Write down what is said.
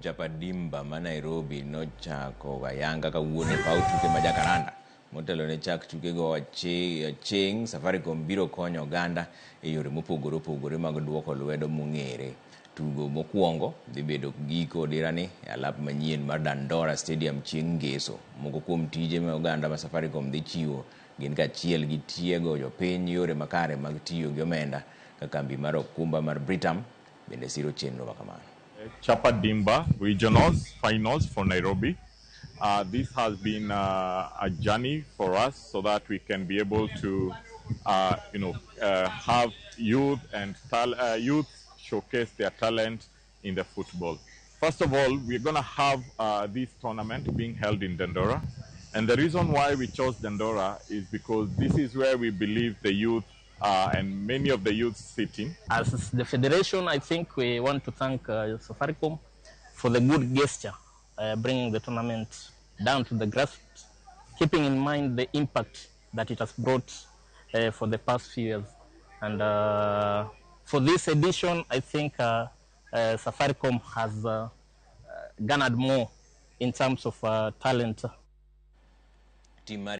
Chapa Dimba ma Nairobi nochako ayanga kawuono e paw tuke ma Jacaranda. Motelo ne chak tukego aching', Safaricom biro konyo oganda e yore mopogore opogore mag duoko lwedo mong'ere. Tugo mokwongo dhi bedo giko dirani e alap manyien mar Dandora Stadium chieng' Ngeso. Moko kuom tije ma oganda ma Safaricom dhi chiwo gin kaachiel gi tiego jopiny yore makare mag tiyo gi omenda ka kambi mar okumba mar Britam bende siro chenro makamano. Chapa Dimba Regionals Finals for Nairobi. This has been a journey for us so that we can be able to have youth and youth showcase their talent in the football. First of all, we're going to have this tournament being held in Dandora. And the reason why we chose Dandora is because this is where we believe the youth and many of the youth sitting. As the federation, I think we want to thank Safaricom for the good gesture, bringing the tournament down to the grassroots, keeping in mind the impact that it has brought for the past few years. And for this edition, I think Safaricom has garnered more in terms of talent. Team mar